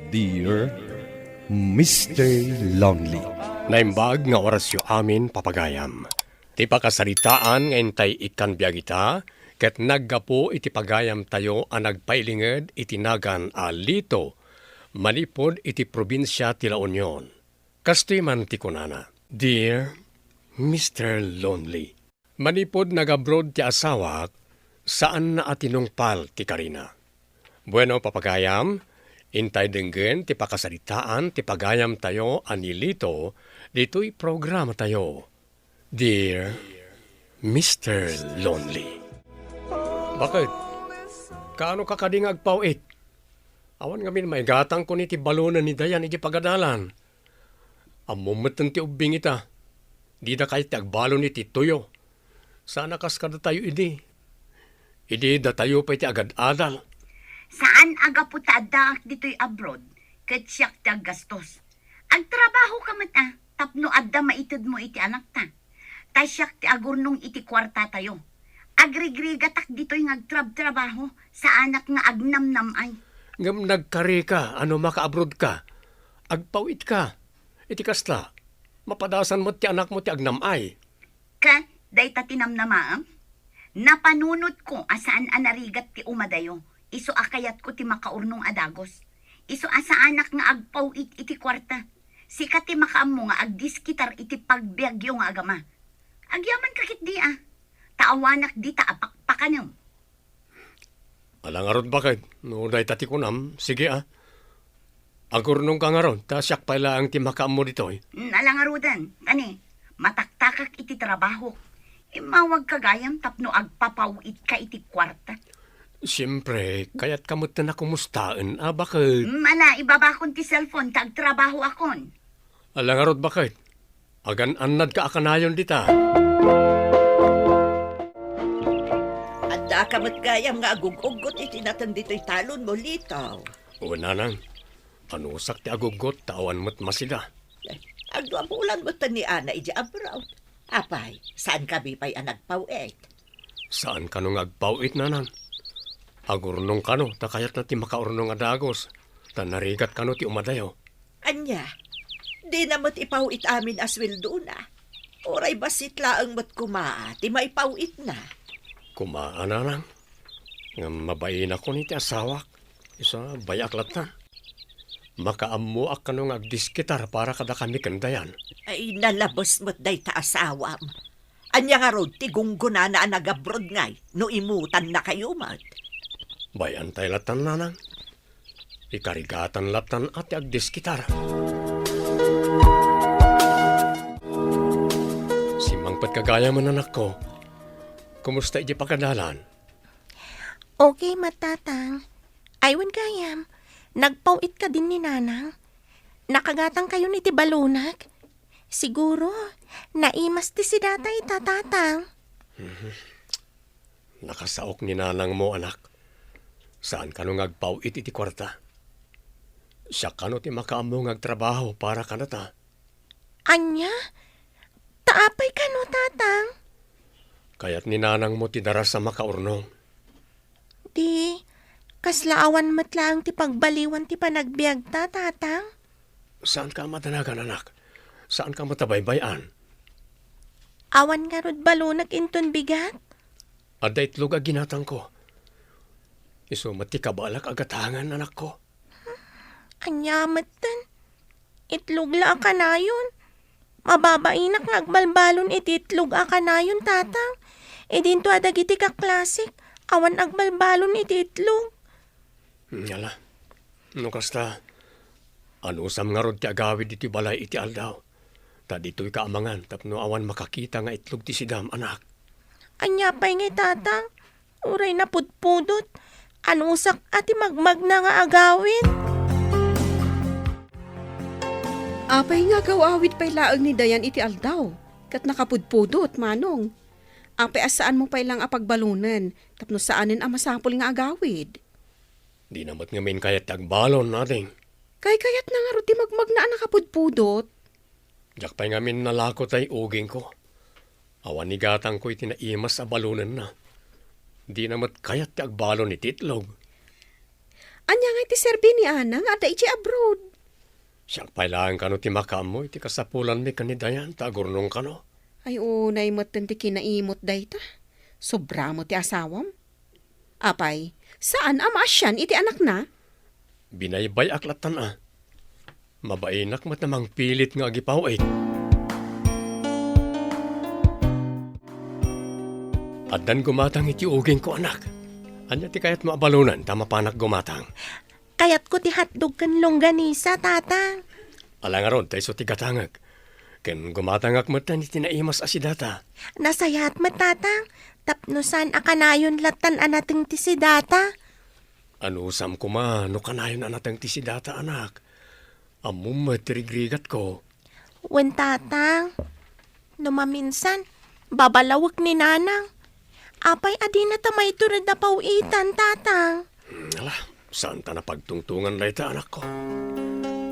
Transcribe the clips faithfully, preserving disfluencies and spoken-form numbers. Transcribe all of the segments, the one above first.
Dear Mister Lonely. Naimbag nga orasyo amin, papagayam. Ti pakasaritaan nga intay ikkan biag ita, ket naggapu iti pagayamtayo a nagpailinged iti nagan a Lito, manipud iti probinsia ti La Union. Kastoy man ti kunana, "Dear Mister Lonely, manipud nag-abroad ti asawak, saanna a tinungpal ti karina." Bueno, papagayam, intay denggen ti pakasaritaan ti pagayamtayo a ni Lito ditoy programatayo. Dear Mister Lonely. Bakit? Kaano ka kadi nga agpaw-it? Awan ngamin maigatangko ni ti balonen ni Dayan iti pagadalan. Ammom metten ti ubbing ita. Dida kayat ti agbalon iti tuyo. Sana kas kadatayo idi. Idi datayo pay ti agad-adal. Saan a gapu ta addaak ditoy abroad, ket siak ti aggastos. Agtrabaho ka met a, tapno adda maitedmo iti anakta. Ta siak ti agurnong iti kuartatayo. Agrigrigatak ditoy nga agtrabtrabaho, saanak nga agnamnam-ay. Ngem nagkari ka, ano makaabroad ka? Agpaw-it ka. Iti kasta, mapadasan met ti anakmo ti agnam-ay. Ket dayta ti namnamaem? Napanunotko a saan a narigat ti umadayo, isu a kayatko ti makaurnong a dagus. Isu a saanak nga agpaw-it iti kuarta. Sika ti makaammo nga agdiskitar iti pagbiagyo nga agama. Agyamanka ketdi a, ta awanak dita a pakpakanem. Ala ngarud, baket, no dayta ti kunam, sige a. Agurnongka ngarud, ta siak pay laeng ti makaammo ditoy. Mm, ala ngaruden, kani, mataktakak iti trabahok. Immawagka gayam tapno agpapaw-itka iti kuarta. Siempre, kayatka metten a kumustaen a, baket. Mm, ala, ibabakon ti cellphone ta agtrabahoakon. Ala ngarud, baket. Agan-annadka a kanayon dita. Addaka met gayam nga agug-uggot iti naten ditoy talonmo, Lito. Wen, nanang. Anusak ti aguggot ta awan met masida. Eh, agdua bulan met ni Ana idi abroad. Apay, saankami pay a nagpaw-it? Saan kano nga agpaw-it, nanang. Agurnong kano, ta kayatna ti makaurnong a dagus, ta narigat kano ti umadayo. Ania, dina met ipaw-it amin a sueldona. Uray bassit laeng met koma ti maipaw-itna. Koma a, nanang. Ngem mabainakon iti asawak. Isu a, bay-ak latta. Makaammoak kano nga agdiskitar para kadakami ken Dayan. Ay, nalabes met dayta asawam. Ania ngarud ti gunggonana a nagabroad ngay no imutannakayo met? Bay-antay lattan, nanang. Ikarigatan lattan a ti agdiskitar. Simmangpetka gayam, anakko. Kumusta iti pagadalan? Okay met, Tatang. Ay, wen gayam, nagpaw-it kadin ni Nanang? Nakagatangkayon iti balonek? Siguro, naimas ti sidata ita, Tatang. Mhm. Nakasaok ni nanangmo, anak. Saan kano nga agpaw-it iti kuarta. Siak kano ti makaammo nga agtrabaho para kanata. Ania? Ta apay kano, Tatang? Kayat ni nanangmo ti daras a makaurnong. Di, kasla awan met laeng ti pagbaliwan ti panagbiagta, Tatang? Saanka a madanagan, anak. Saanka met a baybay-an. Awan ngarud balonek inton bigat? Adda itlog a ginatangko. Isu met ti kabaelak a gatangen, anakko. Ania metten? Itlog la a kanayon. Mababainak nga agbalbalon iti itlog a kanayon, Tatang. Idinto a dagiti kaklasik, awan agbalbalon iti itlog. Hmm, ala. No kasta, anusam ngarud ti agawid iti balay iti aldaw? Ta ditoyka a mangan tapno awan makakita nga itlog ti sidam, anak. Ania pay ngay, Tatang? Uray napudpudot. Anusak a ti magmagna nga agawid? Apay nga agaw-awid pay laeng ni Dayan iti aldaw, ket nakapudpudot, Manong? Apay a saanmo pay laeng a pagbalonen tapno saanen a masapul nga agawid? Dina met ngamin kayat ti agbalon, ading. Kaykayatna ngarud ti magmagna a nakapudpudot? Diak pay ngamin nalako tay ugingko. Awan igatangko iti naimas a balonenna. Dina met kayat ti agbalon iti itlog. Ania ngay ti serbi ni Ana nga adda iti abroad? Siak pay laeng kano ti makaammo iti kasapulanmi ken ni Dayan ta agurnong kano. Ay, unay metten ti kinaimot dayta. Sobra met ti asawam. Apay, saan a maasian iti anakna? Binaybay-ak lattan a. Mabainak met a mangpilit nga agipaw-it. Addan gumatang iti ugingko, anak. Ania ti kayatmo a balonen ta mapanak gumatang? Kayatko ti hotdog ken longganisa, Tatang. Ala ngarud, ta isu ti gatangek. Ken gumatangak metten iti naimas a sidata. Nasayaat met, Tatang, tapno saan a kanayon lattan a nateng ti sidata. Anusam koma no kanayon a nateng ti sidata, anak. Ammom met ti rigrigatko. Wen, Tatang. No maminsan, babalawek ni Nanang. Apay a dinata maitured a paw-itan, Tatang? Hmm, ala, saanta napagtungtongan dayta, anakko.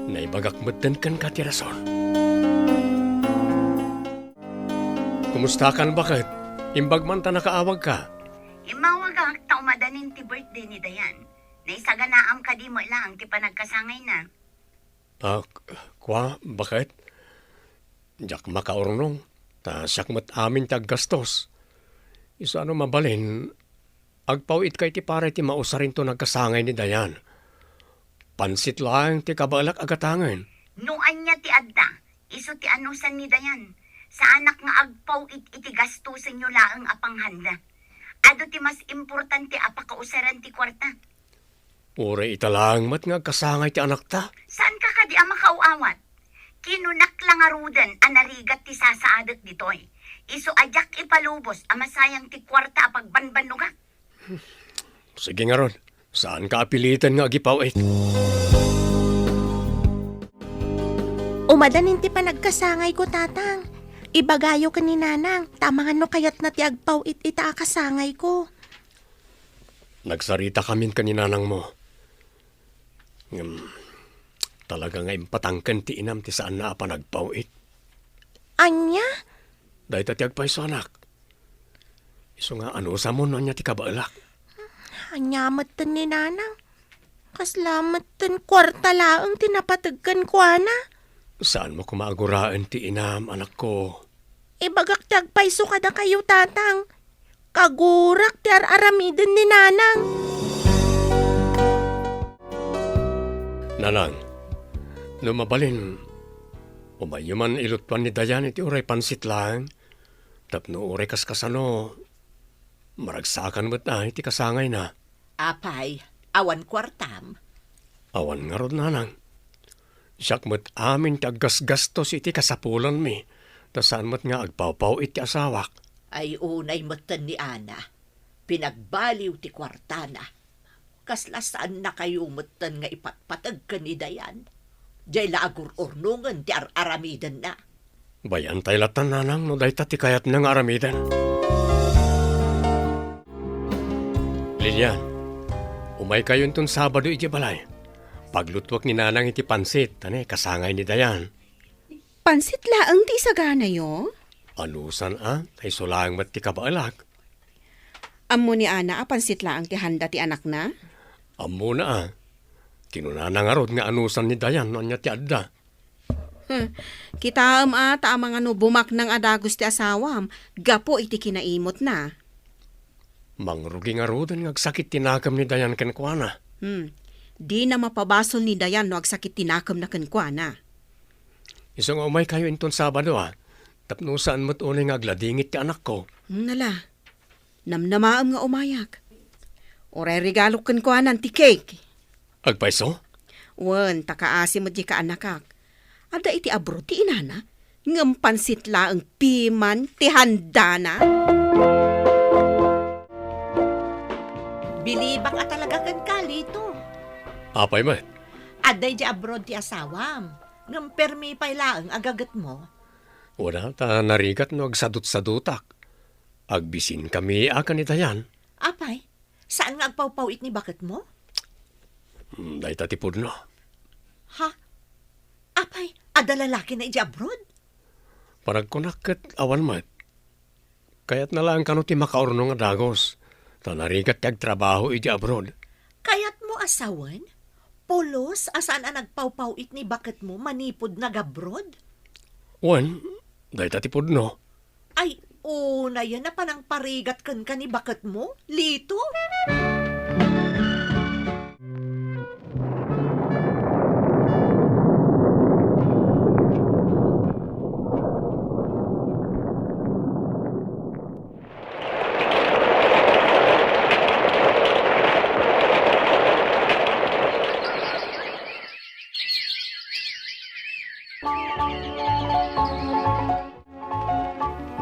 Naibagak metten kenka ti rason. Kumustakan, baket? Imbag man ta nakaawagka. Immawagak ta umadanin ti birthday ni Dayan. Naisaganaam kadi met laeng ti panagkasangayna? Ah, k-, kua, baket? Diak makaurnong, ta siak met amin ti aggastos. Isu a no mabalin, agpaw-itka iti para iti mausarinto nagkasangay ni Dayan. Pansit laeng ti kabaelak a gatangen. No ania ti adda, isu ti anusan ni Dayan. Saanak nga agpaw-it iti gastosenyo laeng a panghanda. Adu ti mas importante a pakausaran ti kuarta. Uray ita laeng met nga agkasangay ti anakta. Saanka kadi a makaaw-awat? Kinunak la ngaruden a narigat ti sasaadek ditoy. Isu a diak ipalubos a masayang ti kuarta a pagbanbannogak. Sige ngarud, saanka a piliten nga agipaw-it. Umadanin ti panagkasangayko, Tatang. Ibagayo ken ni Nanang, ta amangan no kayatna ti agpaw-it ita a kasangayko. Nagsarita kamin ken ni nanangmo. Ngem, talaga nga impatangken ti inam ti saanna a panagpaw-it. Ania? Dayta ti agpayso, anak. Isu nga, anusamon no ania ti kabaelak? Ania metten ni nanang? Kasla metten kuarta laeng ti napateg kenkuana. Saanmo koma a guraen ti inam, anakko. Ibagak ti agpayso kadakayo, Tatang. Kagurak ti ar-aramiden ni Nanang. Nanang, no mabalin, umayyo man ilutuan ni Dayan iti uray pansit laeng, tapno uray kaskasano, maragsakan met iti kasangayna. Apay, awan kuartam? Awan ngarud, Nanang. Siak met amin ti aggasgastos iti kasapulanmi, ta saan met nga agpawpaw-it ti asawak. Ay, unay metten ni Ana, pinagbaliw ti kuartana. Kasla saannakayo metten nga ipatpateg ken ni Dayan. Diay la agur-urnongen ti ar-aramidenna. Bay-antay latta, Nanang, no dayta ti kayatna nga aramiden. Lilian, umaykayo inton Sabado idiay balay. Paglutuek ni Nanang iti pansit, ta ne, kasangay ni Dayan. Pansit laeng ti isaganayo? Anusan a, ta isu laeng met ti kabaelak. Ammo ni Ana a pansit laeng ti handa ti anakna? Ammona a. Kinunana ngarud nga anusan ni Dayan no ania ti adda. Hmm. Kitaem a, ta amangan no bumaknang a dagus ti asawam gapu iti kinaimutna. Mangrugi ngaruden nga agsakit ti nakem ni Dayan kenkuana. Hmm. Dina mapabasol ni Dayan no agsakit ti nakemna kenkuana. Isu nga umaykayo inton Sabado a, tapno saan met unay nga agladingit ti anakko. Hmm, nala. Namnamaem nga umayak. Uray regalok kenkuanan ti cake. Agpayso? Wen, ta kaasi met diay kaanakak. Adda iti abroad ti inana, ngem pansit laeng piman ti handana. Bilibak a talaga kenka, Lito. Apay met? Adda idiay abroad ti asawam, ngem permi pay laeng a gagetmo. Wen a, ta narigat no agsadutsadutak. Agbisinkami a ken ni Dayan. Apay, saan nga agpawpaw-it ni baketmo? Hmm, dayta ti pudno. Ha? Apay, adda lalakina idiay abroad? Panagkunak ket awan met. Kayatna laeng kano ti makaurnong a dagus, ta narigat ti agtrabaho idiay abroad. Kayatmo a Sawen, pulos a saan a nagpawpaw-it ni baketmo manipud nag-abroad? Wen, dayta ti pudno. Ay, unayen a panangparigat kenka ni baketmo, Lito?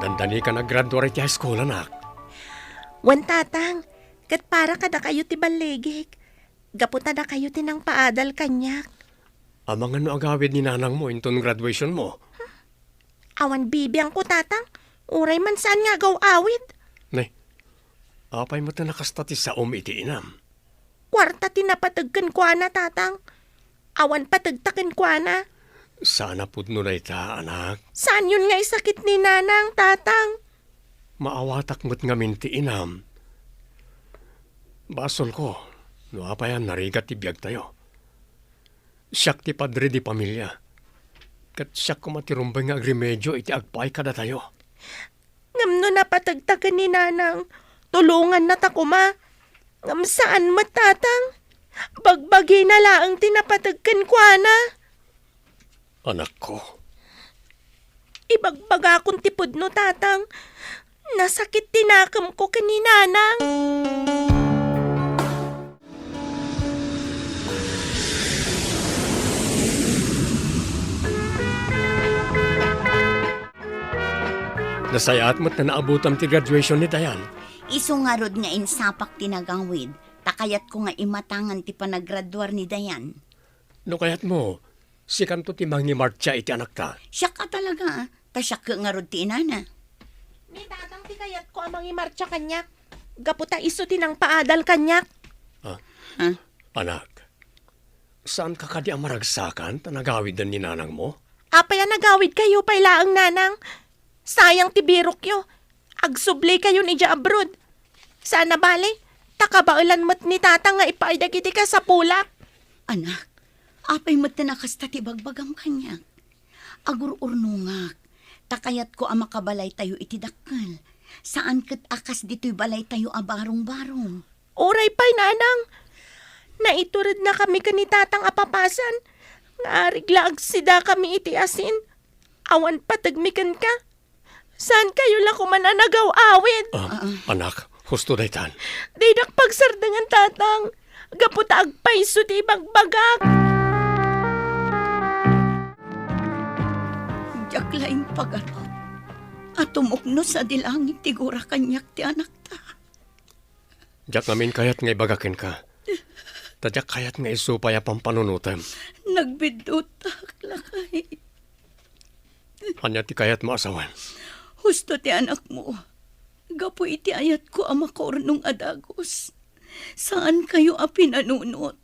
Dandani ka naggraduar iti high school, anak. Wen, Tatang, ket para kadakayo ti balligik, gapu ta dakayo ti nangpaadal kaniak. Amangan no agawid ni nanangmo inton graduation mo. Awan bibiangko, Tatang. Uray man saan nga agaw-awid. Nay, apay met a nakasta ti saom iti inam? Kuarta ti napateg kenkuana, Tatang. Awan pategta kenkuana. Saan a pudno dayta, anak. Saanyon nga isakit ni Nanang, Tatang. Maawatak met ngamin ti inam. Basolko, no apay a narigat ti biagtayo. Siak ti padre di pamilia. Ket siak koma ti rumbeng nga agremedio iti agpaay kadatayo. Ngem no napategta ken ni Nanang, tulongannata koma. Ngem saan met, Tatang. Bagbagina laeng ti napateg kenkuana. Anakko. Ibagbagakon ti pudno, Tatang. Nasakit ti nakemko ken ni Nanang. Nasayaat met a naabutam ti graduation ni Dayan. Isu ngarud nga insapak ti nagawid, ta kayatko nga imatangan ti panagraduar ni Dayan. No kayatmo, sikanto ti mangimartsa iti anakta. Siak a talaga, ta siak ngarud ti inana. Ni Tatang ti kayatko a mangimartsa kaniak, gapu ta isu ti nangpaadal kaniak. Ah. Ha? Anak, saanka kadi a maragsakan ta nagawiden ni nanangmo? Apay a nagawidkayo pay laeng, Nanang? Sayang ti birokyo. Agsublikayon idiay abroad. Saan a bale, ta kabaelan met ni Tatang nga ipaay dagiti kasapulak. Anak, apay met a nakasta ti bagbagam kaniak? Agur-urnongak, ta kayatko a makabalaytayo iti dakkel. Saan ket a kas ditoy balaytayo a barong-barong. Uray pay, Nanang. Naiturednakami ken ni Tatang a papasan. Nga arig la agsidakami iti asin. Awan pategmi kenka. Saankayo la koma a nagaw-awid? Ah, ah, anak, husto daytan. Didak pagsardengen, Tatang. Gapu ta agpayso ti ibagbagak. Diak la impagarup a tumukno sadi langit ti gura kaniak ti anakta. Diak ngamin kayat nga ibaga kenka. Ta diak kayat nga isu pay a pampanunotem. Nagbiddutak, lakay. Ania ti kayatmo a sawen? Husto ti anakmo. Gapu iti ayatko a makaurnong a dagus, saankayo a pinanunot.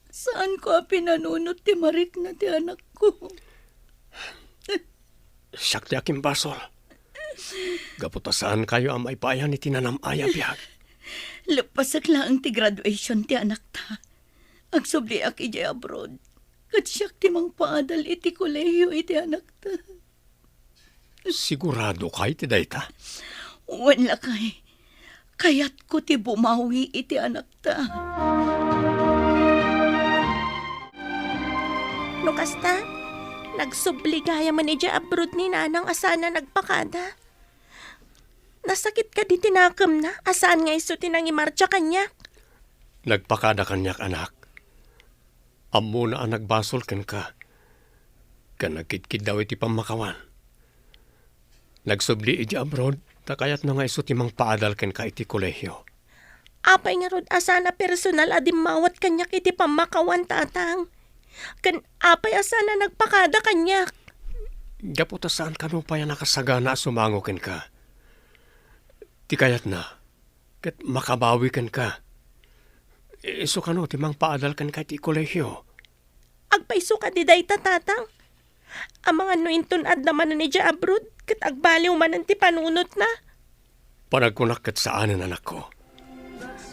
Saanko a pinanunot ti marikna ti anakko. Siak ti akimbasol. Gapu ta saankayo a maipaayan iti nanam-ay a biag. Leppasek laeng ti graduation ti anakta. Agsubliak idiay abroad. Ket siak ti mangpaadal iti kolehio iti anakta. Sigurado ka iti dayta? Wen, lakay. Kayatko ti bumawi iti anakta. No kasta, nagsubli gayam idiay abroad ni Nanang a saan a nagpakada. Nasakit kadi ti nakemna a saan nga isu ti nangimartsa kaniak? Nagpakada kaniak, anak. Ammona a nagbasol kenka, ken nagkidkiddaw iti pammakawan. Nagsubli idiay abroad, ta kayatna nga isu ti mangpaadal kenka iti kolehio. Apay ngarud a saan a personal a dimmawat kaniak iti pammakawan, Tatang? Ken apay a saan a nagpakada kaniak? Gapu ta saan kano pay a nakasagana a sumango kenka. Ti kayatna, ket makabawi kenka. Isu kano ti mangpaadal kenka iti kolehio. Agpayso kadi dayta, Tatang? Amangan no inton adda manen idiay abroad, ket agbaliw manen ti panunotna? Panagkunak ket saanen, anakko.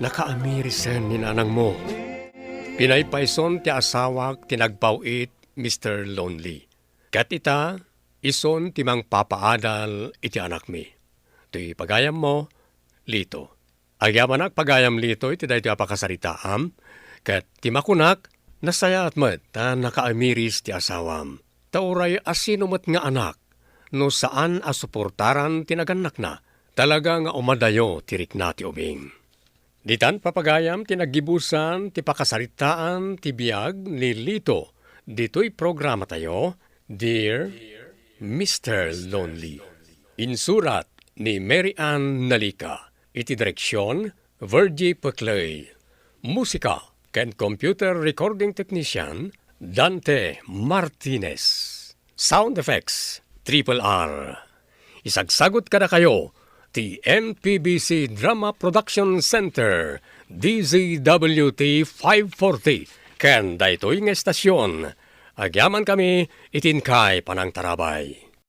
Nakaamiri sen ni nanangmo. Pinaypayson ti asawak ti nagpaw-it, Mister Lonely. Ket ita, isun ti mangpapaadal iti anakmi. Toy pagayammo, Lito. Agyamanak pagayam Lito iti daytoy a pakasaritaam, ket ti makunak, nasayaat met ta nakaamiris ti asawam. Ta uray asino met nga anak, no saan a suportaran ti nagannakna, talaga nga umadayo ti rikna ti ubing. Ditan papagayam ti naggibusan ti pakasaritaan ti biag ni Lito ditoy programatayo, Dear Mister Lonely. Insurat ni Mary Ann Nalica. Iti direksyon, Virgie Peclay. Musika ken computer recording technician, Dante Martinez. Sound effects, Triple R. Isagsagut kadakayo ti M P B C Drama Production Center, D Z W T five forty, ken daytoy nga estasyon. Agyamankami iti inkay panangtarabay.